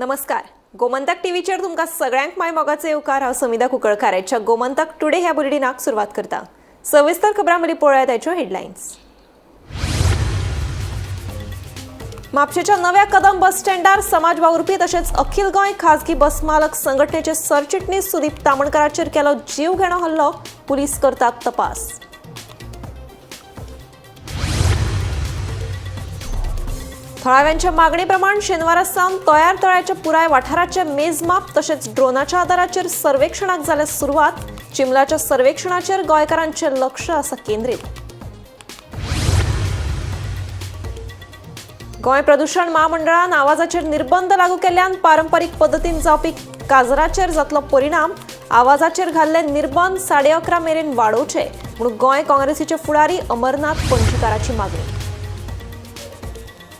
नमस्कार, गोमंतक टीव्हीचेर तुमकां सगळ्यांक माय मोगाचो येवकार. हांव समिधा कुंकळकार. आयच्या गोमंतक टुडे ह्या बुलेटिनाक सुरवात करता. सविस्तर खबरां मदीं पळोवया ताच्यो हेडलायन्स. म्हापशेच्या नव्या कदम बस स्टँडार समाज वावुरपी तशेंच अखिल गोंय खाजगी बस मालक संघटनेचे सरचिटणीस सुदीप तामणकाराचेर केलो जीवघेणो हल्लो. पुलीस करतात तपास. थळाव्यांच्या मागणीप्रमाण शेनवारा सावन तयार तळ्याच्या पुराय वाठाराचे मेजमाप तशेंच ड्रोनाच्या आदाराचेर सर्वेक्षणाक जाल्या सुरवात. चिमलाच्या सर्वेक्षणाचेर गोंयकारांचें लक्ष आसा केंद्रीत. गोंय प्रदूषण महामंडळान आवाजाचेर निर्बंध लागू केल्ल्यान पारंपरीक पद्दतीन जावपी काजराचेर जातलो परिणाम. आवाजाचेर घाल्ले निर्बंध 11:30 मेरेन वाडोवचे म्हूण गोंय काँग्रेसीचे फुडारी अमरनाथ पणजीकाराची मागणी.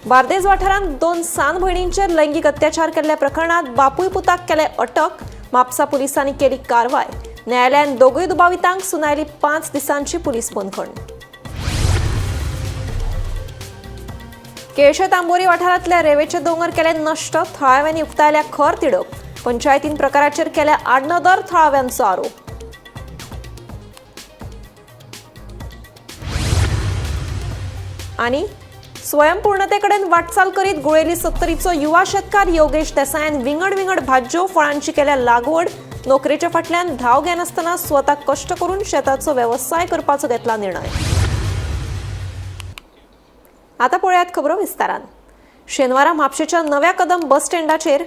बार्देज वाठारांत 2 सान भयणींचेर लैंगीक अत्याचार केल्ल्या प्रकरणात बापूय पुताक केले अटक. म्हापसा पुलिसांनी केली कारवाय. न्यायालयान दोगूय दुबावितांक सुनायली 5 दिसांची पुलीस बंदखण. केळशे तांबोरी वाठारांतल्या रेवेचे दोंगर केले नश्ट. थळाव्यांनी उक्तायल्या खर तिडक. पंचायतीन प्रकाराचेर केल्या आडनदर थळाव्यांचो आरोप. आनी स्वयंपूर्णतेकडेन वाटचाल करीत गुळेली सत्तरीचो युवा शेतकार योगेश देसायान विंगड विंगड भाज्यो फळांची केल्या लागवड. नोकरेच्या फाटल्यान धाव घेनासतना स्वता कश्ट करून शेताचो वेवसाय करपाचो घेतला निर्णय. आता पळयात खबरो विस्तारान. शेनवारा म्हापशेच्या नव्या कदम बस स्टँडाचेर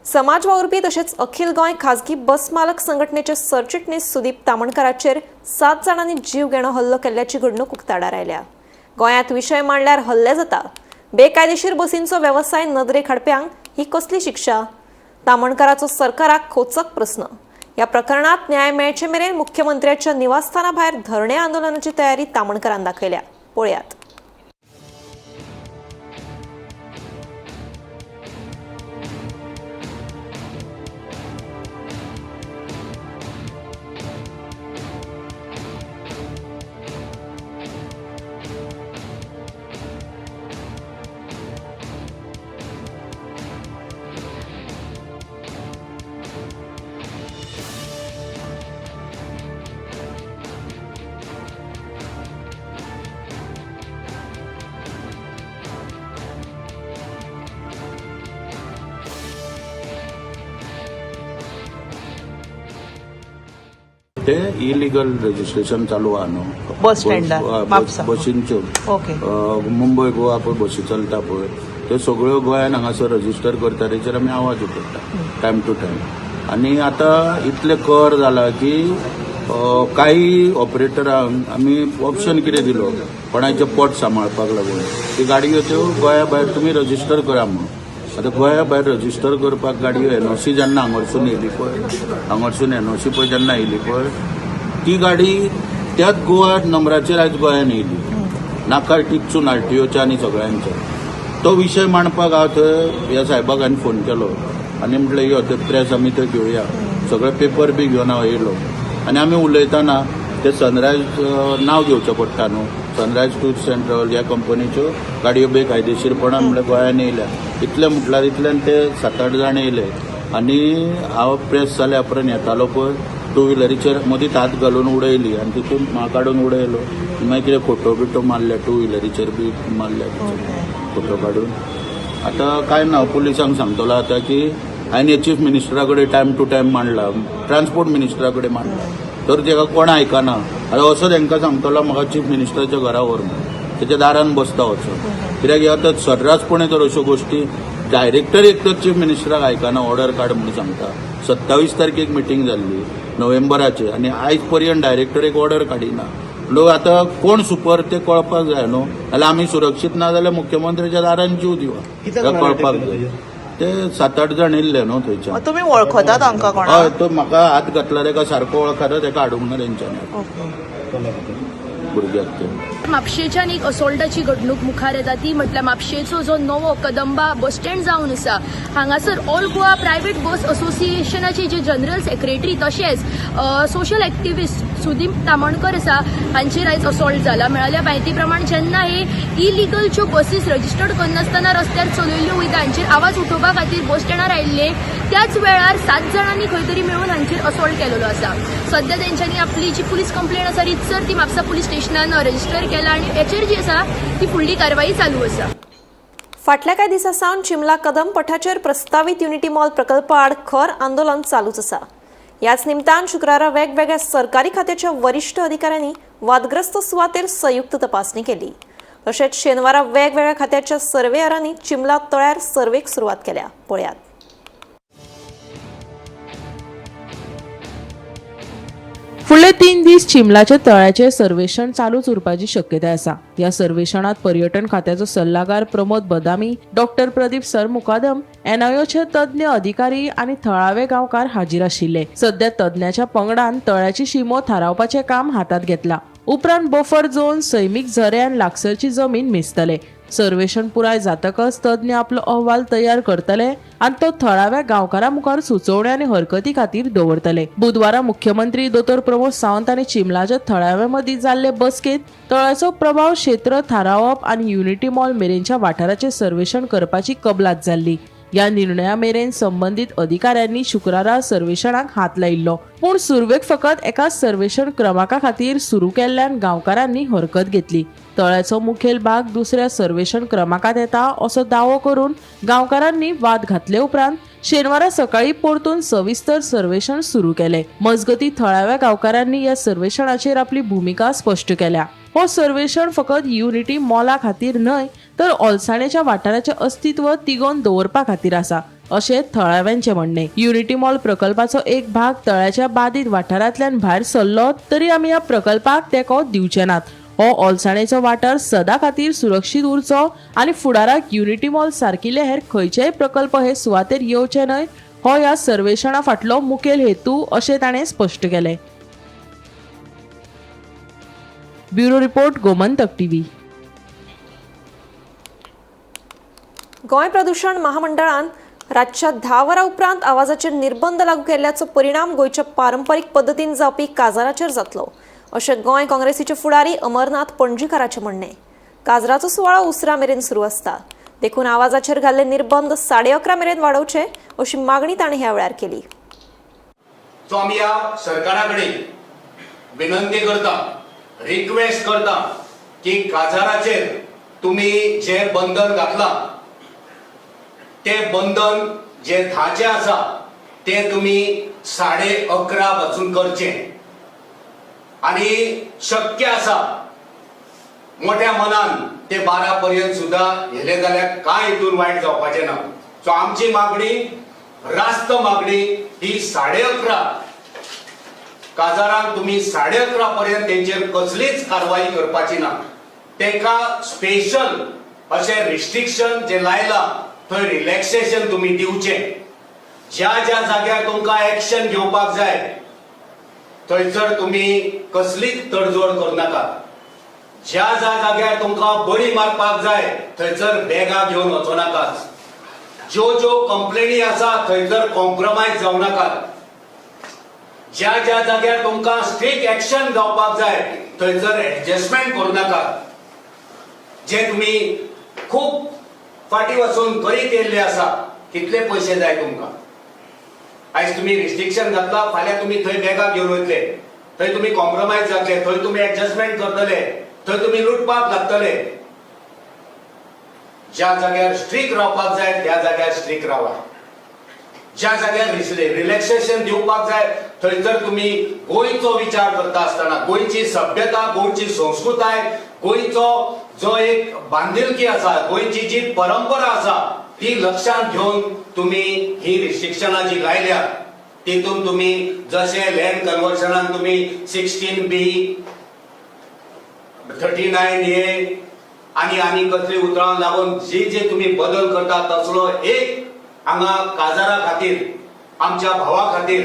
समाज वावुरपी तशेंच अखिल गोंय खाजगी बस मालक संघटनेचे सरचिटणीस सुदीप तामणकाराचेर 7 जाणांनी जीवघेणो हल्लो केल्ल्याची घडणूक उक्ताडार आयल्या. गोंयांत विशय मांडल्यार हल्ले जाता. बेकायदेशीर बसींचो वेवसाय नदरेक हाडप्यांक ही कसली शिक्षा? तामणकाराचो सरकाराक खोचक प्रस्न. ह्या प्रकरणात न्याय मेळचे मेरेन मुख्यमंत्र्याच्या निवासस्थाना भायर धरणे आंदोलनाची तयारी तामणकारान दाखयल्या. पळयात. ते इलिगल रजिस्ट्रेशन चालू आहा न्हू बस स्टँडार म्हापसा बशींच्यो. ओके. मुंबय गोवा पळय बशी चलता पळय त्यो सगळ्यो गोंयान हांगासर रजिस्टर करता. तेचेर आमी आवाज उठयता टायम टू टायम. आनी आतां इतले कर जाला की काही ऑपरेटरांक आमी ऑप्शन कितें दिलो कोणाचें पोट सांबाळपाक लागून ती गाडयो त्यो गोंया भायर तुमी रजिस्टर करा म्हणून. आतां गोंया भायर रजिस्टर करपाक गाडयो एनओसी जेन्ना हांगारसून येयली पळय, हांगारसून एनओसी पळय जेन्ना येयली पळय ती गाडी त्याच गोवा नंबराचेर आयज गोंयान येयली. नाका टिपसून आरटीओच्या आनी सगळ्यांच्या. तो विशय मांडपाक हांव थंय ह्या साहेबाक हांवें फोन केलो आनी म्हटलें यो ते प्रेस आमी थंय घेवया. सगळे पेपर बी घेवन हांव येयलो आनी आमी उलयतना ते सनरायज नांव घेवचें पडटा न्हू, सनरायज टूर्स अँड ट्रॅव्हल ह्या कंपनीच्यो गाडयो बेकायदेशीरपणान म्हणल्यार गोंयान येयल्या. इतलें म्हटल्यार इतल्यान ते 7-8 जाण येयले आनी हांव प्रेस जाल्या उपरांत येतालो पळय टू व्हिलरीचेर मदींच हात घालून उडयली आनी तितून म्हाका काडून उडयलो. मागीर कितें फोटो बिटो मारले टू व्हिलरीचेर बी मारले फोटो काडून. आतां कांय ना, पुलिसांक सांगतलो आतां की हांवें चीफ मिनिस्टरा कडेन टायम टू टायम मांडला, ट्रान्सपोर्ट मिनिस्टरा कडेन मांडला, तर तेका कोण आयकना. आतां असो तांकां सांगतलो म्हाका चीफ मिनिस्टराच्या घरा व्हर म्हणून, तेच्या दारान बसता वचून. कित्याक आतां सर्रासपणे तर अश्यो गोश्टी डायरेक्टर एक तर चीफ मिनिस्टराक आयकना, ऑर्डर काड म्हणून सांगता. 27 तारखेक मिटींग जाल्ली नोव्हेंबराचे आनी आयज पर्यंत डायरेक्टर एक ऑर्डर काडिना. लोक आतां कोण सुपर ते कळपाक जाय न्हू. जाल्यार आमी सुरक्षीत ना जाल्यार मुख्यमंत्र्याच्या दारान जीव दिवा कळपाक जाय. ते 7-8 जाण येयल्ले न्हू थंयच्यान. तुमी वळखता तांकां कोणाक? हय, तो म्हाका हात घातला तेका सारको वळखता, तेका हाडूंक ना तेंच्यांनी भुरग्याक ते. म्हापशेच्यान एक असोल्टाची घडणूक मुखार येता ती म्हटल्यार म्हापशेचो जो नवो कदंबा बस स्टँड जावन आसा हांगासर ऑल गोवा प्रायव्हेट बस असोसिएशनाचे जे जनरल सेक्रेटरी तशेंच सोशल एक्टिविस्ट सुदीप तामणकर आसा हांचेर आयज असॉल्ट जाला. मेळिल्ल्या म्हायती प्रमाण जेन्ना हे इलिगल ज्यो बसीस रजिस्टर्ड करनासतना रस्त्यार चलयल्ल्यो वयता हांचेर आवाज उठोवपा खातीर बस स्टँडार आयिल्ले त्याच वेळार 7 जाणांनी खंय तरी मेळून हांचेर असॉल्ट केलेलो आसा. सध्या तेंच्यांनी आपली जी पुलीस कंप्लेन आसा रितसर ती म्हापसा पुलीस स्टेशनान रजिस्टर केला आनी हेचेर जी आसा ती फुडली कारवाई चालू आसा. फाटल्या कांय दिसां सावन चिमला कदम पठाचेर प्रस्तावीत युनिटी मॉल प्रकल्पा आड खर आंदोलन चालूच आसा. ह्याच निमतान शुक्रारा वेगवेगळ्या सरकारी खात्याच्या वरिश्ठ अधिकाऱ्यांनी वादग्रस्त सुवातेर संयुक्त तपासणी केली. तशेंच शेनवारा वेगवेगळ्या खात्याच्या सर्वेयरांनी चिमला तळ्यार सर्वेक सुरवात केल्या. पळयात. फुडले 3 दीस चिमलाच्या तळ्याचे सर्वेक्षण चालूच उरपाची शक्यताय आसा. ह्या सर्वेक्षणात पर्यटन खात्याचो सल्लागार प्रमोद बदामी, डॉक्टर प्रदीप सरमुकादम, एनआयओचे तज्ञ अधिकारी आनी थळावे गांवकार हाजीर आशिल्ले. सध्या तज्ञाच्या पंगडान तळ्याची शिमो थारावपाचें काम हातांत घेतला. उपरांत बफर झोन, सैमीक झरे आनी लागसरची जमीन मेजतले. सर्वेक्षण पुराय जातकच तज्ञ आपलो अहवाल तयार करतले आनी तो थळाव्या गांवकारां मुखार सुचोवण्यो आनी हरकती खातीर दवरतले. बुधवारा मुख्यमंत्री दोतोर प्रमोद सावंत आनी चिमलाच्या थळाव्या मदीं जाल्ले बसकेंत तळ्याचो प्रभाव क्षेत्र थारावप आनी युनिटी मॉल मेरेनच्या वाठाराचें सर्वेक्षण करपाची कबलात जाल्ली. ह्या निर्णया मेरेन संबंदीत अधिकाऱ्यांनी शुक्रारा सर्वेक्षणाक हात लायिल्लो. पूण सुरवेक फकत एका सर्वेक्षण क्रमांका खातीर सुरू केल्ल्यान गांवकारांनी हरकत घेतली. तळ्याचो मुखेल भाग दुसऱ्या सर्वेक्षण क्रमांकात येता असो दावो करून गांवकारांनी वाद घातले उपरांत शेनवारा सकाळी परतून सविस्तर सर्वेक्षण सुरू केले. मजगती थळाव्या गांवकारांनी ह्या सर्वेक्षणाचेर आपली भुमिका स्पश्ट केल्या. हो सर्वेक्षण फकत युनिटी मॉला खातीर न्हय तर ओलसाणेच्या वाठाराचें अस्तित्व तिगोवन दवरपा खातीर आसा अशें थळाव्यांचें म्हणणें. युनिटी मॉल प्रकल्पाचो एक भाग तळ्याच्या बादीत वाठारांतल्यान भायर सरलो तरी आमी ह्या प्रकल्पाक तेंको दिवचे नात. हो ओलसाणेचो वाठार सदा खातीर सुरक्षीत उरचो आनी फुडाराक युनिटी मॉल सारकिल्ले हेर खंयचेय प्रकल्प हे सुवातेर येवचे न्हय हो ह्या सर्वेक्षणा फाटलो मुखेल हेतू अशें ताणें स्पश्ट केलें. Bureau report, Gomantak TV. Goa प्रदूषण महामंडळान रातच्या 10 वरां उपरांत आवाजाचेर निर्बंध लागू केल्ल्याचो परिणाम गोंयच्या पारंपरीक पद्दतीन जावपी काजाराचेर जातलो अशें गोंय काँग्रेसीचे फुडारी अमरनाथ पणजीकाराचें म्हणणें. काजराचो सुवाळो उसरां मेरेन सुरू आसता देखून आवाजाचेर घाल्ले निर्बंध 11:30 मेरेन वाडोवचे अशी मागणी ताणें ह्या वेळार केली. सो आमी ह्या सरकारा कडेन विनंती करता, रिक्वेस्ट करता की काजाराचेर तुमी जे बंधन घातलां ते बंधन जे 10चें आसा ते तुमी 11:30 पासून करचें आनी शक्य आसा मोठ्या मनान ते 12 पर्यंत सुद्दां हेले जाल्यार कांय हितून वायट जावपाचें ना. सो आमची मागणी, रास्त मागणी ही 11:30 काजारांक तुमी 11:30 पर्यंत तेंचेर कसलीच कारवाई करपाची ना. तेका स्पेशल अशें रिस्ट्रिक्शन जे लायलां थंय रिलॅक्सेशन तुमी दिवचें. ज्या ज्या जाग्यार तुमकां एक्शन घेवपाक जाय थंयसर तुमी कसलीच तडजोड करनाकात. ज्या ज्या जाग्यार तुमकां बडी मारपाक जाय थंयसर बॅगां घेवन वचो नाकात. ज्यो ज्यो कंप्लेनी आसा थंयसर कॉम्प्रोमायज जावं नाकात. ज्या ज्या जाग्यार तुमकां स्ट्रीक एक्शन जावपाक जाय थंयसर एडजस्टमेंट करूं नाकात. जे तुमी खूब फाटीं वचून करीत येयल्ले आसा कितले पयशे जाय तुमकां. आयज तुमी रिस्ट्रिक्शन घातला, फाल्यां तुमी थंय बॅगां घेवन वयतले, थंय तुमी कॉम्प्रोमायज जातले, थंय तुमी एडजस्टमेंट करतले, थंय तुमी लुटपाक लागतले. ज्या जाग्यार स्ट्रीक रावपाक जाय त्या जाग्यार स्ट्रीक रावा. ज्या जाग्यार रिलॅक्सेशन दिवपाक जाय थंयसर तुमी गोंयचो विचार करता आसतना गोंयची सभ्यता, गोंयची संस्कृताय, गोंयचो जो एक बांदिलकी आसा, गोंयची जी परंपरा आसा ती लक्षांत घेवन तुमी ही रिस्ट्रिक्शनां जी लायल्या तितून तुमी जशें लँड कन्वर्शनान तुमी 16B, 39A आनी आनी कसली उतरां लागून जी जे तुमी बदल करता तसलो एक हांगा काजारा खातीर, आमच्या भावा खातीर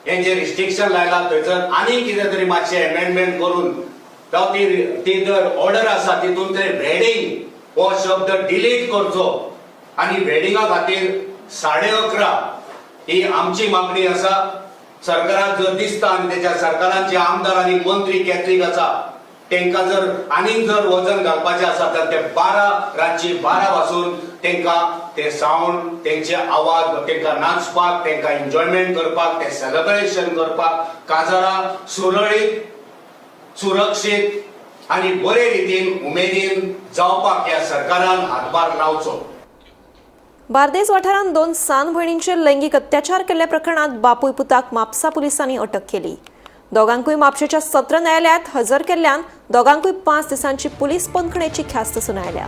हे जे रिस्ट्रिक्शन लायला थंयसर आनी कितें तरी मातशें एमेंडमेंट करून जावं ती जर ऑर्डर आसा तितून ते वेडिंग हो शब्द डिलीट करचो आनी वेडिंगा खातीर 11:30 ही आमची मागणी आसा. सरकाराक जर दिसता आनी तेच्या सरकारान जे आमदार आनी मंत्री कॅथलीक आसा तेंकां जर आनीक जर वजन घालपाचें आसा तर ते 12 रातची 12 पासून तेंकां ते सावंड, तेंचे आवाज, तेंकां नाचपाक, तेंकां एन्जॉयमेंट करपाक, ते सेलिब्रेशन करपाक काजारां सुरळीत, सुरक्षीत आनी बरे रितीन उमेदीन जावपाक ह्या सरकारान हातभार लावचो. बार्देस वाठारांत 2 सान भयणींचेर लैंगीक अत्याचार केल्ल्या प्रकरणात बापूय पुताक म्हापसा पुलिसांनी अटक केली. दोगांकूय म्हापशेच्या सत्र न्यायालयात हजर केल्ल्यान दोगांकूय 5 दिसांची पुलीस बंदखणेची ख्यास्त सुनायल्या.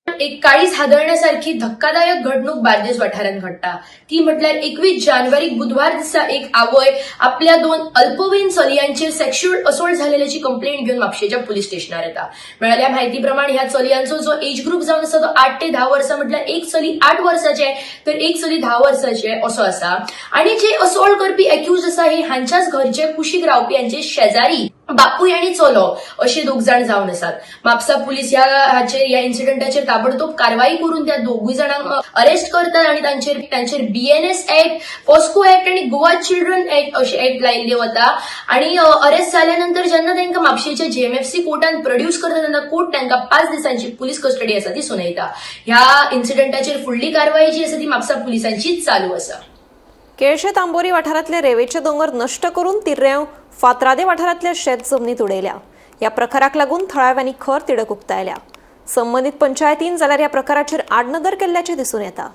एक काळीज हादळण्यासारखी धक्कादायक घडणूक बार्देस वाठारांत घडटा. ती म्हटल्यार 21 जानेवारीक बुधवार दिसा एक आवय आपल्या 2 अल्पवयीन चलयांचेर सेक्शुअल असोल्ट झालेल्याची कंप्लेंट घेवन म्हापशेच्या पुलीस स्टेशनार येता. मेळ्ळ्या म्हायती प्रमाण ह्या चलयांचो जो एज ग्रुप जावन आसा तो 8 ते 10 वर्सां, म्हटल्यार एक चली 8 वर्साचे तर एक चली 10 वर्साचे असो आसा. आणि जे असोल्ट करपी एक्यूज आसा हे हांच्याच घरचे कुशीक रावपी हांचे शेजारी बापूय आनी चलो अशे दोग जाण जावन आसात. म्हापसा पुलीस ह्या इन्सिडंटाचेर ताबडतोब कारवाई करून त्या दोगूय जाणांक अरेस्ट करतात आनी तांचेर बीएनएस ऍक्ट, पॉस्को ऍक्ट आनी गोवा चिल्ड्रन ऍक्ट अशे ऍक्ट लायिल्ले वता. आनी अरेस्ट जाल्या नंतर जेन्ना तांकां म्हापशेच्या जेएमएफसी कोर्टान प्रोड्यूस करता तेन्ना कोर्ट तांकां 5 दिसांची पुलीस कस्टडी आसा ती सुनायता. ह्या इन्सिडंटाचेर फुडली कारवाई जी आसा ती म्हापसा पुलिसांचीच चालू आसा. केळशे तांबोरी वाठारांतले रेवेचे दोंगर नश्ट करून ती रेंव फातरादे वाठारांतल्या शेत जमनीत उडयल्या. ह्या प्रकाराक लागून थळाव्यांनी खर तिडक उक्तायल्या. संबंदीत पंचायतीन जाल्यार ह्या प्रकाराचेर आडनदर केल्ल्याचें दिसून येता.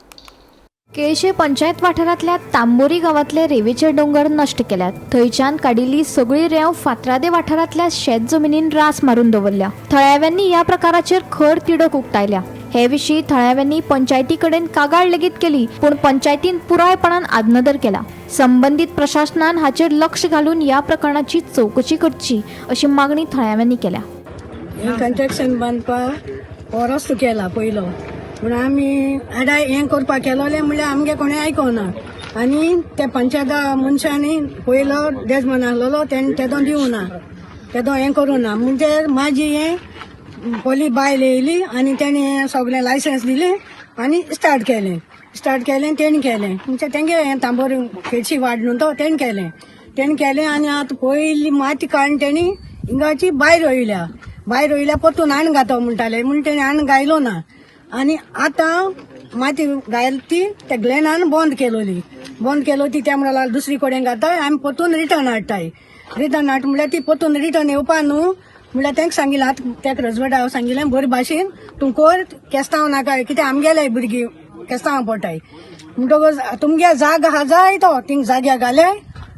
केळशे पंचायत वाठारांतल्या तांबोरी गांवांतले रेवेचे दोंगर नश्ट केल्यात. थंयच्यान काडिल्ली सगळी रेंव फातरादे वाठारांतल्या शेत जमनीन रास मारून दवरल्या. थळाव्यांनी ह्या प्रकाराचेर खर तिडक उक्तायल्या. हे विशीं थळाव्यांनी पंचायती कडेन कागाळ लेगीत केली, पूण पंचायतीन पुरायपणान आडनदर केला. संबंदीत प्रशासनान हाचेर लक्ष घालून ह्या प्रकरणाची चवकशी करची अशी मागणी थळाव्यांनी केल्या. हें कंस्ट्रक्शन बांदपाक हो रस्तो केला पयलो, पूण आमी आडाय हें करपाक केलोलें म्हणल्यार आमगे कोणें आयकोना. आनी ते पंचायता मनशांनी पयलो डेजमन आसलेलो तेणें तेदो दिवना, तेदो हें करूं ना. म्हणजे म्हाजी हें पयली बायल येयली आनी तेणें हें सगळें लायसन्स दिलें आनी स्टार्ट केलें. स्टार्ट केलें तेणें केलें म्हणजे तेंगे हें तांबोरी केळशी वाड न्हू तो तेणें केलें, तेणें केलें. आनी आतां पयली माती काडून तेणी हिंगाची भायर रोयल्या, भायर रोयल्या परतून आण घातो म्हणटाले, म्हूण तेणें आण घायलो ना. आनी आतां माती घायल ती त्या ग्लेनान बंद केलोली, बंद केलो ती त्या म्हणल्यार दुसरी कडेन घाताय आमी परतून रिटर्न हाडटाय. रिटर्न हाड म्हणल्यार ती परतून रिटर्न येवपा न्हू म्हणल्यार तांकां सांगिल्लें, आतां तेका रजवडा सांगिल्लें बरे भाशेन तूं कर, केस्तांव नाका, कित्याक आमगेले भुरगीं केस्तांव पडटाय. म्हणटकच तुमगे जाग आहा जाय तो थिंग जाग्या घाले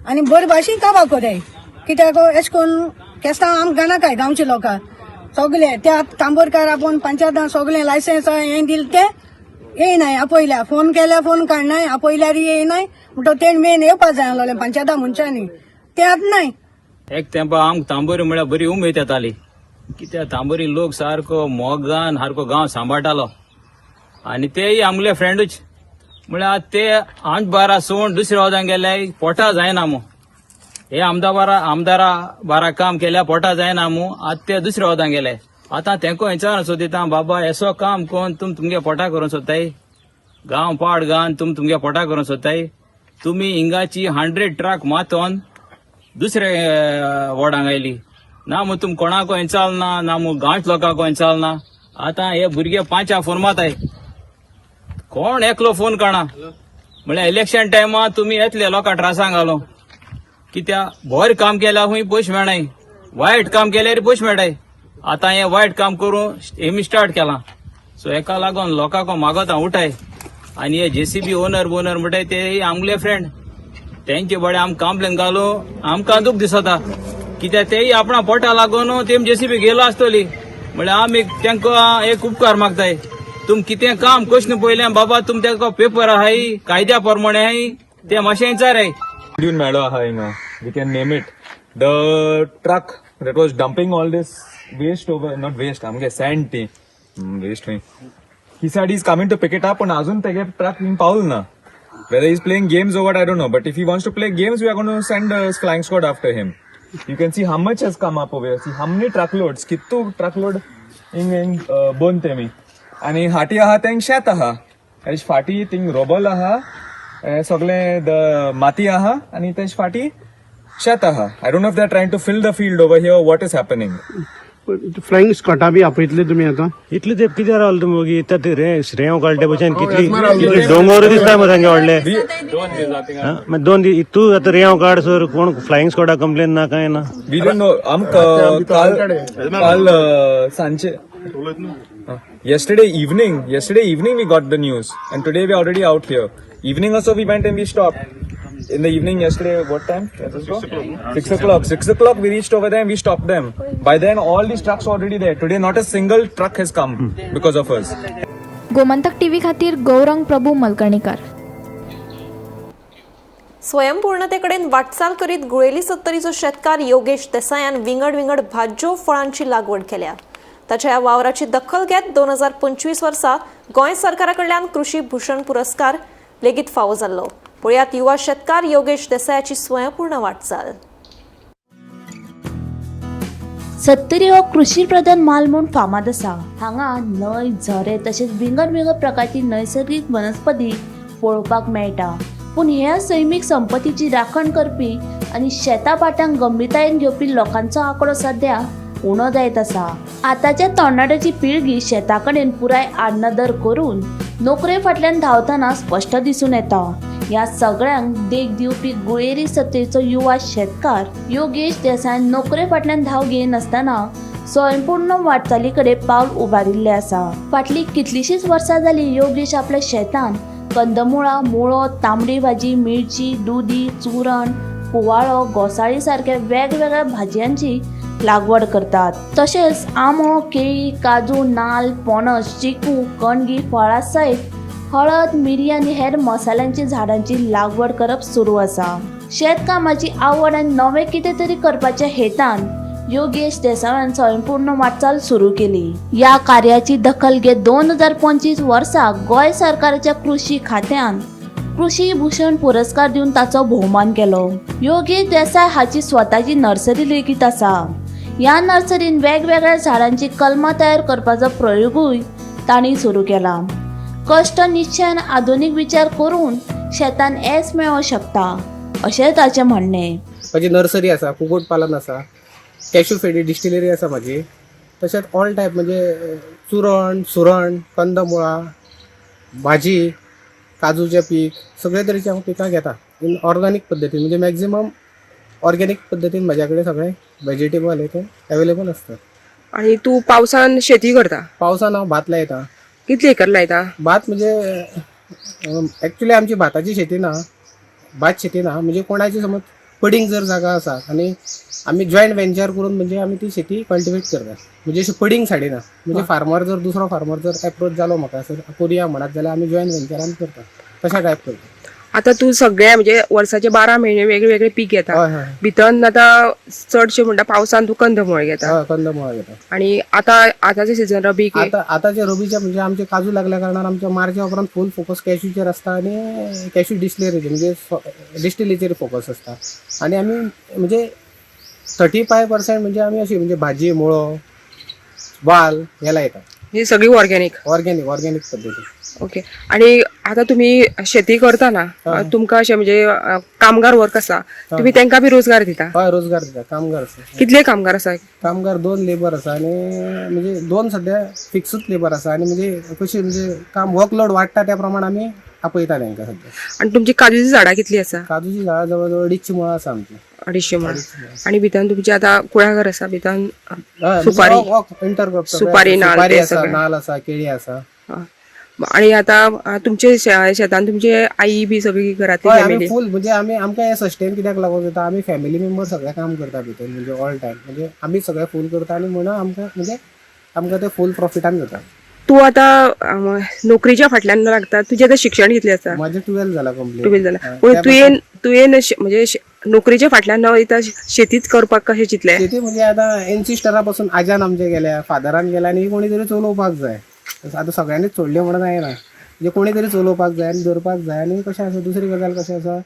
आनी बरे भाशेन काबार कोराय, कित्याक एशें करून केस्तांव आमकां नाकाय. गांवचे लोकांक सगळे त्या तांबोरकार आपोवन पंचायतान सगळें लायसन्स हें दिलें तें येयनाय, आपयल्या फोन केल्यार फोन काडनाय, आपयल्यार येयनाय. म्हणटकच तेणें मेन येवपा जाय आसलोलें पंचायता मनशांनी, तें आतां नाय. एक तेंपा आमकां तांबोरी म्हळ्यार बरी उमेद येताली, कित्याक तांबोरी लोक सारको मोगान सारको गांव सांबाळटालो आनी तेय आमगेले फ्रेंडूच. म्हळ्यार ते आमचे बारा सोड दुसऱ्या वदान गेले पोटा जायना मू, हे आमदारा बारा काम केल्या पोटा जायना मू, आतां ते दुसऱ्या वदान गेले. आतां तेंको विचारून सोदिता, बाबा येसो काम कोण तुम तुमगे पोटा करूंक सोदताय, गांव पाड गांव तुम तुमगे पोटा करूंक सोदताय, तुमी हिंगाची 100 ट्रक मातोन दुसरे वॉर्डांक आयली ना मू, तुम कोणाको हें ना ना मू, गांवच लोकांक हें ना. आतां हे भुरगे 5 फोन माताय, कोण एकलो फोन काडना. म्हळ्यार इलेक्शन टायमा तुमी येतले लोकां त्रासांक घालो, कित्याक बरें काम केल्यार खूंय पयशे मेळनाय, वायट काम केल्यार पयशे मेळटाय. आतां हें वायट काम करून हेमी स्टार्ट केलां. सो हेका लागून लोकांक मागोता उठाय. आनी हे जेसीबी ओनर बोनर म्हणटाय ते आमगेले फ्रेंड, तेंचे बडे आमकां कंप्लेन घालू आमकां दूख दिसता, कित्याक तेय आपणा पोटा लागून तेम जेसीबी गेलो आसतली. म्हळ्यार आमी तांकां एक उपकार मागताय, तुम कितें काम कशें पयलें बाबा तुम तेका पेपर आहाय, कायद्या प्रमाणे आहाय, ते मातशें विचाराय. Dune मेळो आहा हिंगा. We can name it. The truck that was dumping all this waste over, not waste, आमगे sand ती waste खंय. He said he's coming to pick it up, पण अजून तेगे truck हिंग पावल ना. Whether he's playing games or what, I don't know. But if he wants to play games, we are going to send a flying squad after him. You can see how much has come up over here. See how many truckloads. कितू truckload हिंग हिंग bone तेमी. आणि हाटी आहा Teng शेत आहा. तेज फाटी थिंग रोबल आहा. हे सगळे the माती आहा आणि तेज फाटी शेत आहा. I don't know if they are trying to fill the field over here, what is happening. Flying स्कॉटा बी आपयतले तुमी आतां? इतले तेप कित्याक रावले तुमी वगी? त्या ते रेंव काडले भशेन कितली कितले दोंगर दिसता मरे सामके व्हडले. हा, मागीर 2 दीस तूं आतां रेंव काड सर कोण फ्लायिंग स्कॉडा कंप्लेन ना कांय ना. We don't know. आमकां काल काल सांजचे, yesterday evening we got the news and today we already out here. Evening also we went and we stopped in the evening yesterday. What time? 6 o'clock. 6 o'clock we reached over there and we stopped them. By then all these trucks were already there. Today not a single truck has come because of us. Gomantak TV खातीर गौरंग प्रभू मलकणीकर. स्वयंपूर्णतेकडेन वाटचाल करीत गुळेली सत्तरीचो शेतकार योगेश देसायान विंगड विंगड भाज्यो फळांची लागवड केल्या. ताच्या ह्या वावराची दखल घेत 2025 वर्सा गोंय सरकारा कडल्यान कृषी भूषण पुरस्कार लेगीत फावो जाल्लो. पळयात युवा शेतकार योगेश देसायाची स्वयंपूर्ण वाटचाल. सत्तरी हो कृषी प्रधान म्हाल म्हूण फामाद आसा. हांगा न्हंय, झरे तशेंच विंगड विंगड प्रकारची नैसर्गीक वनस्पती पळोवपाक मेळटा. पूण ह्या सैमीक संपत्तीची राखण करपी आनी शेतां भाटांक गंभीरतायेन घेवपी लोकांचो आंकडो सद्या उणो जायत आसा. आतांच्या तरणाट्याची पिळगी शेता कडेन पुराय आडनदर करून नोकरे फाटल्यान धांवतना स्पश्ट दिसून येता. ह्या सगळ्यांक देख दिवपी गुळेरी सत्तरीचो युवा शेतकार योगेश देसायान नोकरे फाटल्यान धांव घेयनासतना स्वयंपूर्ण वाटचाली कडेन पावल उबारिल्लें आसा. फाटलीं कितलींशींच वर्सां जालीं योगेश आपल्या शेतांत कंदमुळां, मुळो, तांबडी भाजी, मिरची, दुदी, चुरण, कुवाळो, घोसाळी सारक्या वेगवेगळ्या भाजयांची लागवड करतात. तशेंच आंबो, केळी, काजू, नाल्ल, पणस, चिकू, कणगी, फळां सयत हळद, मिरी आनी हेर मसाल्यांची झाडांची लागवड करप सुरू आसा. शेतकामाची आवड आनी नवें कितें तरी करपाच्या हेतान योगेश देसायान स्वयंपूर्ण वाटचाल सुरू केली. ह्या कार्याची दखल घेत 2025 वर्सा गोंय सरकाराच्या कृषी खात्यान कृषी भूषण पुरस्कार दिवन ताचो भोवमान केलो. योगेश देसाय हाची स्वताची नर्सरी लेगीत आसा. ह्या नर्सरीन वेगवेगळ्या झाडांची कलमां तयार करपाचो प्रयोगूय तांणी सुरू केला. कश्ट, निश्चय आनी आधुनीक विचार करून शेतान येस मेळोवंक शकता अशें ताचें म्हणणें. म्हाजी नर्सरी आसा, कुकूट पालन आसा, कॅशू फेणी डिस्टिलरी आसा म्हाजी. तशेंच ऑल टायप म्हणजे चुरण, सुरण, कंदमुळां, भाजी, काजूचें पीक, सगळे तरेची हांव पिकां घेता इन ऑर्गॅनीक पद्दतीन. म्हणजे मॅक्झिमम ऑर्गॅनीक पद्दतीन म्हाज्या कडेन सगळें वेजिटेबल हे ते अवेलेबल आसता. आणि तू पावसान शेती करता? पावसान हांव भात लायता. कितले एकर लायता? भात म्हणजे एक्चुली आमची भाताची शेती ना, भात शेती ना. म्हणजे कोणाची समज पडींग जर जागा आसा आनी आमी जॉयंट वेंचर करून म्हणजे आमी ती शेती कल्टिवेट करता. म्हणजे अशी पडींग सायडीना, म्हणजे फार्मर जर दुसरो फार्मर जर एप्रोच जालो म्हाका, सर करुया म्हणत जाल्यार आमी जॉयंट वेंचरान करता, तशा टायप करता. आता तू सगळे म्हणजे वर्साचे 12 म्हयने वेगळे वेगळे पीक घेता. हय हय भितर आतां चडशे म्हणटा पावसान तूं कंदमुळ घेता. हय, कंदमुळां घेता. आणि आता आताचे सीझन रबी? आता आताचे रबीचे म्हणजे आमचे काजू लागल्या कारणान आमच्या मार्चा उपरांत फूल फोकस कॅशूचेर आसता आनी कॅशू डिस्टिलरीचेर, म्हणजे डिस्टिलरीचेर फोकस आसता. आनी आमी म्हणजे 35% म्हणजे आमी अशी म्हणजे भाजी, मुळो, वाल हे लायता. ही सगळी ऑर्गॅनिक? ऑर्गॅनिक, ऑर्गॅनिक पद्दती. ओके, आणि आता तुम्ही शेती करताना तुमकां अशें म्हणजे कामगार वर्क आसा, तुम्ही तांकां बी रोजगार दिता? हय, रोजगार दिता. कामगार आसा. कितले कामगार आसा? कामगार दोन लेबर आसा आनी म्हणजे दोन सद्या फिक्सूच लेबर आसा. आनी म्हणजे कशी म्हणजे काम वर्कलोड वाडटा त्या प्रमाणे आमी आपयता तांकां सद्या. आणि तुमची काजूची झाडां कितली आसा? काजूची झाडां जवळ जवळ 250 मुळां आसा आमची. 250 मुळां. आणि भितर तुमची आता कुळागर आसा भितर सुपारी? इंटरक्रॉप. सुपारी, नाल्ल सुपारी ते आसा. सगळें. नाल्ल आसा, केळी आसा. आणि आता तुमचे शेतान तुमचे आई बी सगळी घरातली हय, आमी फॅमिली? फूल. म्हणजे आमी आमकां हें सस्टेन कित्याक लागून जाता, आमी फॅमिली मेंबर सगळे काम करता भितर. म्हणजे ऑल टायम म्हणजे आमी सगळे फूल करता आनी म्हणून आमकां म्हणजे आमकां ते फूल प्रॉफिटान जाता. तूं आतां नोकरीच्या फाटल्यान लागता, तुजें आतां शिक्षण कितलें आसा? म्हाजें 12 जाला कंप्लीट. 12 जाला, पूण तुवें तुवें म्हणजे नोकरीच्या फाटल्यान न वयता शेतीच करपाक कशें चिंतलें? शेती म्हणजे आतां एन्सिस्टरा पासून आज्यान आमचे गेल्या, फादरान गेल्या आनी कोणी तरी चलोवपाक जाय. आतां सगळ्यांनीच सोडलें म्हणून जायना, म्हणजे कोणी तरी चलोवपाक जाय आनी दवरपाक जाय. आनी कशें आसा, दुसरी गजाल कशें आसा,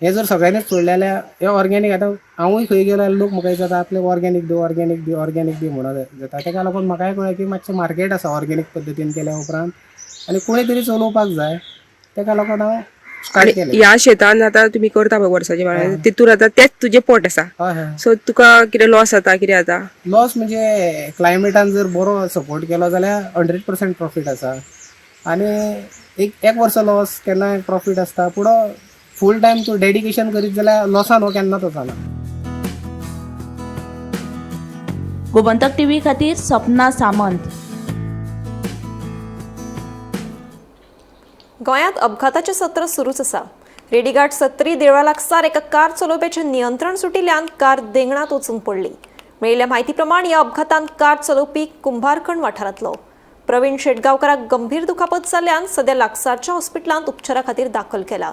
हें जर सगळ्यांनीच सोडलें जाल्यार हें ऑर्गेनीक, आतां हांवूय खंय गेलो जाल्यार लोक म्हाका विचारता आपले ऑर्गेनीक दी, ऑर्गेनीक दी, ऑर्गेनीक दी म्हणून जाता. तेका लागून म्हाकाय कळ्ळें की मातशें मार्केट आसा ऑर्गेनीक पद्दतीन केल्या उपरांत आनी कोणी तरी चलोवपाक जाय, तेका लागून हांव स्टार्ट केलें. ह्या शेतान आतां तुमी करता पळय वर्साचे, तितून आतां तेंच तुजें पोट आसा, सो तुका कितें लॉस जाता कितें जाता? लॉस म्हणजे क्लायमेटान जर बरो सपोर्ट केलो जाल्यार 100% प्रॉफीट आसा, आनी एक वर्स लॉस, केन्नाय प्रॉफीट आसता. पूण फूल टायम तूं डेडिकेशन करीत जाल्यार लॉसान हो केन्नाच वचना. गोमंतक टीव्ही खातीर सपना सामंत. गोंयांत अपघाताचें सत्र सुरूच आसा. रेडीघाट सत्री देवळा लागसार एका कार चलोवप्याचें नियंत्रण सुटिल्ल्यान कार देंगणांत वचून पडली. मेळिल्ल्या म्हायती प्रमाण ह्या अपघातांत कार चलोवपी कुंभारखण वाठारांतलो प्रवीण शेटगांवकाराक गंभीर दुखापत जाल्ल्यान सध्या लागसारच्या हॉस्पिटलांत उपचारा खातीर दाखल केला.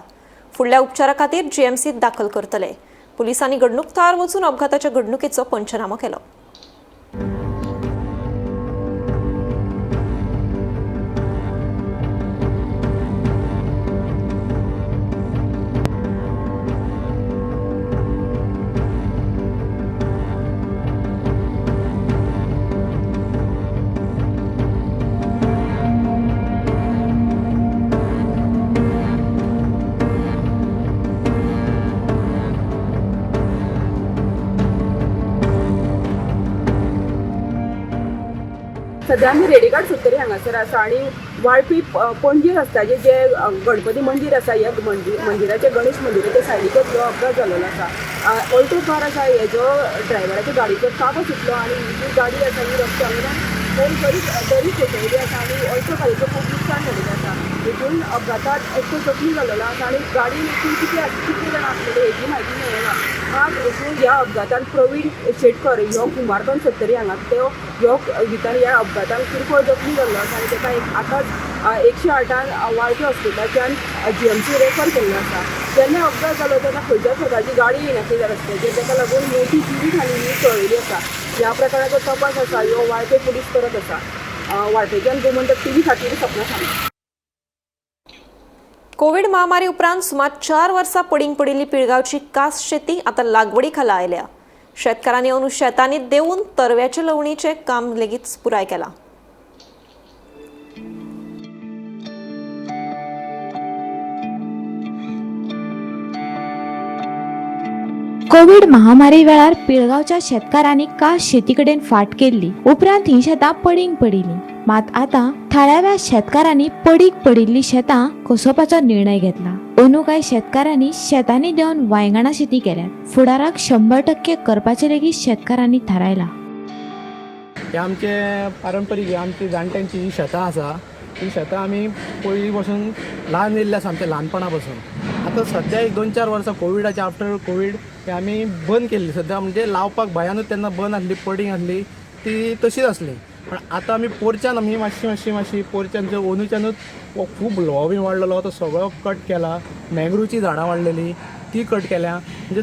फुडल्या उपचारा खातीर जीएमसीत दाखल करतले. पुलिसांनी घडणूक थळार वचून अपघाताच्या घडणुकेचो पंचनामो केलो. सध्या आमी रेडीघाट सत्तरी हांगासर आसा आनी वाळपी पणजे रस्त्याचेर जे गणपती मंदीर आसा, ह्या मंदिराचे गणेश मंदिराच्या सायडीकच हो अपघात जाल्लो आसा. ऑल्टो कार आसा हेजो ड्रायव्हराच्या गाडयेचो ताबो सुटलो आनी ही जी गाडी आसा ही रस्त्या वयल्यान खोल दरी कोसळिल्ली आसा आनी ऑल्टो कारीचो खूब लुकसाण जाल्लें आसा. हेतून अपघातात एकटो जखमी जाल्लो आसा आनी गाडयेन एकूण कितले जाणां आसलेले हेजी म्हायती मेळना. मात हेतून ह्या अपघातान प्रवीण शेटकर ह्यो कुंभारखण सत्तरी हांगा तो ह्यो भितर ह्या अपघातान किरकोळ जखमी जाल्लो आसा आनी ताका एक आतांच 108 वाळपी हॉस्पिटलाच्यान जीएमसी रेफर केल्लो आसा. जेन्ना अपघात जालो तेन्ना खंयच्याच प्रकारची गाडी येनासली त्या रस्त्याचेर, ताका लागून मोठी जिवीत हानी ही टळिल्ली आसा. ह्या प्रकाराचो तपास आसा ह्यो वाळपे पुलीस करत आसा. वाळपेच्यान गोमंतक टीव्ही खातीर सपना सामंत. कोविड महामारी उपरांत सुमार 4 वर्सां पडींग पडिल्ली पिळगांवची कास शेती आतां लागवडी खाला आयल्या. शेतकारांनी अंदू शेतांनी देंवून तरव्याचे लवणीचें काम लेगीत पुराय केलां. कोविड महामारी वेळार पिळगांवच्या शेतकारांनी कास शेती कडेन फाट केल्ली. उपरांत ही शेतां पडींग पडिल्ली. मात आतां थळाव्या शेतकारांनी पडीक पडिल्ली शेतां कसोवपाचो निर्णय घेतला. अंदू कांय शेतकारांनी शेतांनी देंवन वायंगणा शेती केल्यात. फुडाराक 100% करपाचें लेगीत शेतकारांनी थारायलां. हे आमचे पारंपरीक आमची जाणट्यांची ही शेतां आसा, ही शेतां आमी पयलीं पासून ल्हान येयल्ली आसा आमच्या ल्हानपणा पासून. आतां सद्या एक 2-4 वर्सां कोविडाच्या आफ्टर कोवीड हे आमी बंद केल्ली. सद्या म्हणजे लावपाक भंयानूच तेन्ना बंद आसली, पडींग आसली, ती तशीच आसली. पण आतां आमी पोरच्यान आमी मातशी मातशी मातशी पोरच्यान अंदूच्यानूच खूब ल्होंव बी वाडलेलो तो सगळो कट केला. मँग्रुवची झाडां वाडलेली ती कट केल्या. म्हणजे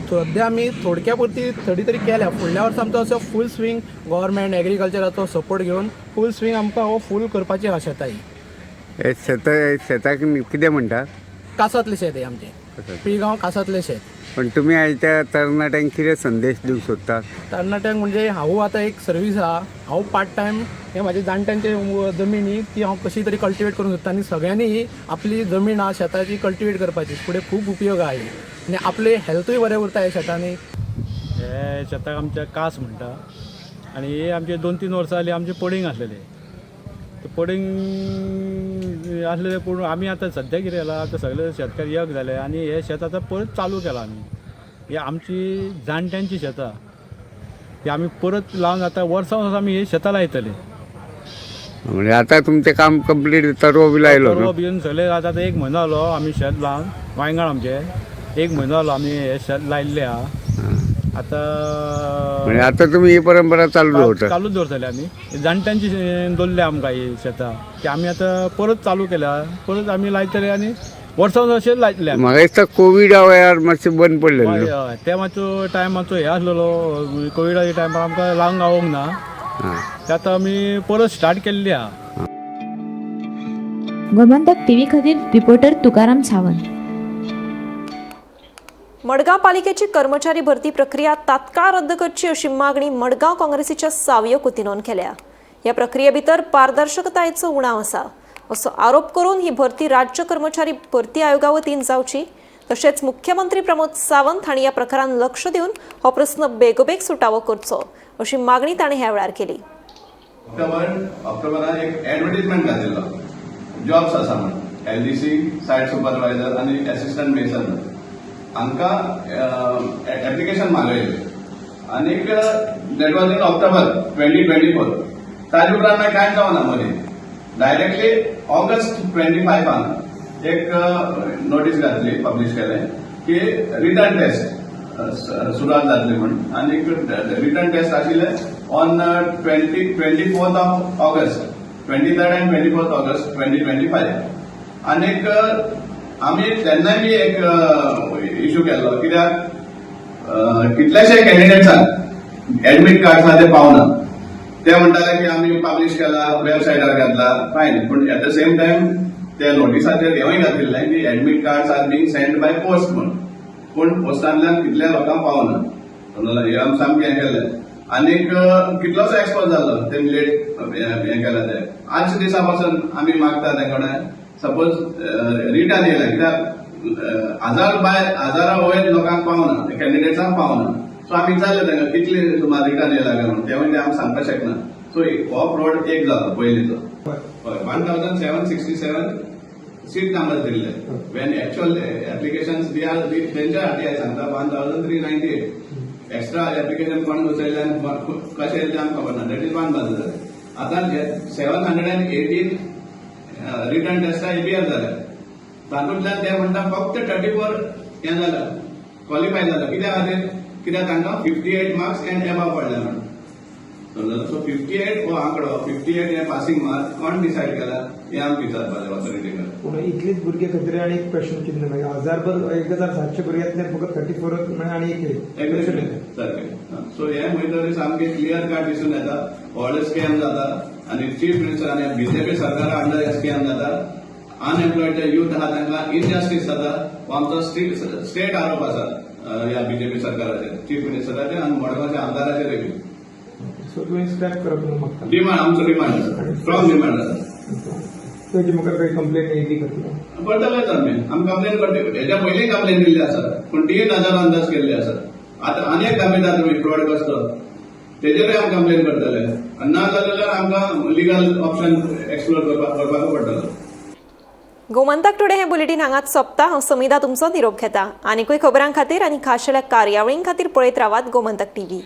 सद्या आमी थोडक्या पुरती थोडी तरी केल्या. फुडल्या वर्सा आमचो असो फूल स्विंग गव्हर्मेंट एग्रीकल्चराचो सपोर्ट घेवन फूल स्विंग आमकां हो फूल करपाची आसा शेतां ही. शेताक कितें म्हणटा? कासांतलें शेत हें आमचें, पिळगांव कासांतलें शेत. पण तुमी आयच्या तरणाट्यांक कितें संदेश दिवंक सोदता? तरणाट्यांक म्हणजे हांव आतां एक सर्वीस आहा, हांव पार्ट टायम हे म्हाजे जाणट्यांचे जमीन ही ती हांव कशी तरी कल्टिवेट करूंक सोदता आनी सगळ्यांनी ही आपली जमीन आहा शेताची कल्टिवेट करपाची, फुडें खूब उपयोग आहा आनी आपले हेल्थूय बरें उरता ह्या शेतांनी. हे शेताक आमच्या कास म्हणटा आनी हे आमचे 2-3 वर्सां जालीं आमचे पडींग आसलेले. ते पडींग आसलेले पूण आमी आतां सद्या कितें जालां, आतां सगळे शेतकार एक जाले आनी हे शेत आतां परत चालू केलां आमी. ही आमची जाणट्यांची शेतां ती आमी परत लावन आतां वर्सां वर्सां आमी ही शेतां लायतले. म्हणजे आतां तुमचें काम कंप्लीट, तरवो बी लायलो? तरवो बिवन सगळें आतां 1 म्हयनो जालो आमी शेत लावन, वांयगण आमचें 1 म्हयनो जालो आमी हें शेत लायिल्लें आहा. आतां म्हणजे आतां तुमी ही परंपरा चालू दवरता. चालूच दवरतले आमी. जाणट्यांची दवरल्या आमकां ही शेतां की आमी आतां परत चालू केल्या, परत आमी लायतले आनी वर्सान अशें लायतले. म्हाका दिसता कोविडा वेळार मातशें बंद पडलें. हय हय, ते मातसो टायम मातसो हे आसलेलो कोविडाच्या टायमार आमकां लावंक गावोंक ना, ते आतां आमी परत स्टार्ट केल्ली आहा. गोमंतक टीव्ही खातीर रिपोर्टर तुकाराम सावंत. मडगांव पालिकेची कर्मचारी भरती प्रक्रिया तात्काळ रद्द करची अशी मागणी मडगांव काँग्रेसीच्या सावयो कुतिनोन केल्या. ह्या प्रक्रिये भितर पारदर्शकतायेचो उणाव आसा असो आरोप करून ही भरती राज्य कर्मचारी भरती आयोगा वतीन जावची, तशेंच मुख्यमंत्री प्रमोद सावंत हांणी ह्या प्रकारान लक्ष दिवन हो प्रस्न बेगोबेग सुटावो करचो अशी मागणी ताणें ह्या वेळार केली. ऑक्टोबरान एक एडवर्टीजमेंट घातिल्लो, जॉब्स आसा म्हण, एलडीसी सायट सुपरवायझर आनी एसिस्टंट मेसन हांकां एप्लिकेशन मागयलें आनीक that was in October 2024. ताजे उपरांत मागीर कांयच जावना मदीं. डायरेक्टली ऑगस्ट 25 एक नोटीस घातली, पब्लिश केलें की रिटर्न टेस्ट सुरवात जातली म्हण, आनीक रिटर्न टेस्ट आशिल्ले on 24th of August, 23rd and 24th August 2025. आनीक आमी तेन्नाय बी एक इशू केल्लो, कित्याक कितलेशे कॅन्डिडेट्सांक एडमीट कार्ड आसा ते पावना. ते म्हणटाले की आमी पब्लिश केला, वेबसायटार घातला, फायन, पूण एट the same time ते नोटिसाचेर हेंवूय घातिल्लें की admit cards are being send by post म्हूण, पूण पोस्टांतल्यान कितल्या लोकांक पावना. समजलें? हें आमी सामकें हें केलें आनीक कितलोसो एक्सपोज जालो तेमी लेट हें केलें. ते आजच्या दिसा पासून आमी मागता ते कडेन, सपोज रिटर्न येयलें, कित्याक हजार बाय हजारा वयर लोकांक पावना, कॅन्डिडेट्सांक पावना. सो आमी विचारलें तांकां कितले सुमार रिटर्न येयला काय म्हणून, ते म्हणजे आमी सांगपाक शकना. सो हो फ्रॉड एक जालो पयलींचो. हय, 1767 सीट नंबर दिल्ले, when actual application they are तेंच्या आरटीआय सांगता 1398. एक्स्ट्रा एप्लिकेशन कोण घुसयले आनी कशें येयलें ते आमकां खबर ना. That is one बाजू जालें. आतां 718 रिटर्न टेस्टा एपियर जाले, तातूंतल्यान ते म्हणटा फक्त 34 हें जालें, क्वॉलिफाय जालें. कित्या खातीर? कित्याक तांकां 58 मार्क्स एंड एबाव पडले म्हणून. समजलो? सो 58 हो आंकडो, 58 हे पासिंग मार्क कोण डिसायड केला हें आमकां विचारपाचें ऑथॉरिटी कडेन. पूण इतलीच भुरगे खातीर आनी एक क्वेश्चन कितें मागीर हजारभर 1700 भुरग्यांतल्यान फकत 34 म्हळ्यार आनी एक सारकें. सो हें खंय तरी सामकें क्लियर कट दिसून येता, व्हडलो स्कॅम जाता आनी चीफ मिनिस्टर आनी बीजेपी सरकारा अंडर हे स्कॅम जाता. अनएम्प्लॉयड जे युथ आहा तांकां इनजस्टीस जाता, हो आमचो स्टेट आरोप आसा ह्या बीजेपी सरकाराचेर, चीफ मिनिस्टराचेर आनी मडगांवच्या आमदाराचेर बी. सो तुवें स्क्रॅप करप म्हणून मागता? डिमांड, आमचो डिमांड आसा, स्ट्रॉंग डिमांड आसा. तेजी मुखार काही कंप्लेन येयली करतलो? करतलेच आमी, आमी कंप्लेन करतले. हेच्या पयलीं कंप्लेन दिल्ली आसा, पूण ती नजर अंदाज केल्ली आसा. आतां आनी एक दाखयता तुमी फ्रॉड कसलो, तेजेरूय आमी कंप्लेन करतले आनी ना जाल्यार आमकां लिगल ऑप्शन एक्सप्लोर करपाक पडटलो. गोमंतक टुडे हे बुलेटीन हांगाच सोंपता. हांव समिधा तुमचो निरोप घेता. आनिकूय खबरां खातीर आनी खाशेल्या कार्यावळीं खातीर पळयत रावात गोमंतक टीव्ही.